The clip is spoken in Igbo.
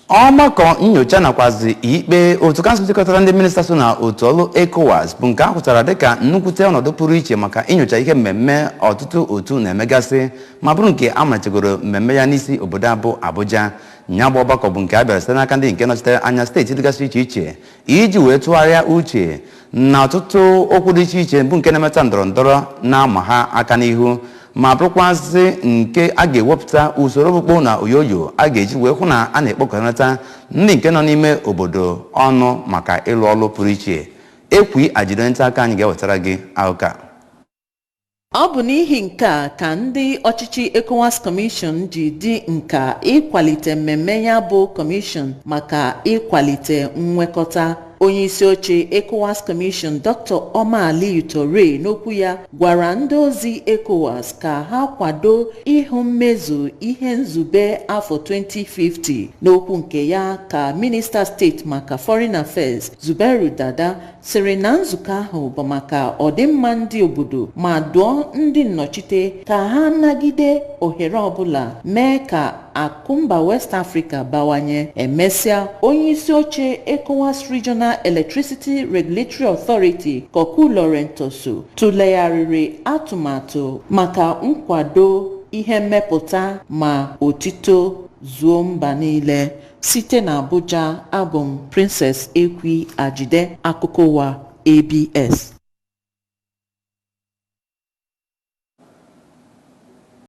Ọgbakọ nyocha nakwazi ikpe otu kansụl jikọtara ndị minista so na otu ọrụ ECOWAS bụ nke a hụtara dịka nnukwute ọnọdụ pụrụ iche maka inyocha ihe mmemme ọtụtụ otu na-emegasị, ma bụrụ nke a malitegoro mmemme ya n'isi obodo abụ Abuja. Nya bụ ọgbakọ bụ nke a bịara site n'aka ndị nke nọchitere anya steeti dịgasị iche iche iji wee tụgharịa uche na ọtụtụ okwu dị iche iche bụ nke na-emeta ndọrọ ndọrọ na-ama ha aka n'ihu, ma bụrụkwazị nke a ga-ewepụta usoro okpukpo na oyoyo a ga-eji wee hụ na a na-ekpokọnata ndị nke nọ n'ime obodo ọnụ maka ịlụ ọrụ pụrụ iche. Ekwi ajide nta aka anyị ga-ewetara gị akụkọ a. Ọ bụ n'ihi nke a ka ndị ọchịchị ECOWAS Commission ji dị nka ịkwalite mmemme ya bụ commission maka ịkwalite nwekọta. Onyeisi oche ECOWAS Commission, Dr. Omar Alieu Touray, n'okwu ya gwara ndị ozi ECOWAS ka ha kwado ịhụ mmezu ihe nzube afọ 2050. N'okwu nke ya ka minista steeti maka Foreign Affairs, Zubairu Dada, sịrị na nzukọ ahụ bụ maka ọdịmma ndị obodo, ma dụọ ndị nnọchite ka ha nagide ohere ọbụla mee ka akụ mba West Africa bawanye. Emesịa, onye isi oche ECOWAS Regional Electricity Regulatory Authority, Koku Laurent-Tosso, tụlegharịrị atụmatụ maka nkwado ihe mmepụta ma otito zuo mba niile. Site na Abuja, abụ m Princess Ekwi Ajide, akụkọ ụwa ABS.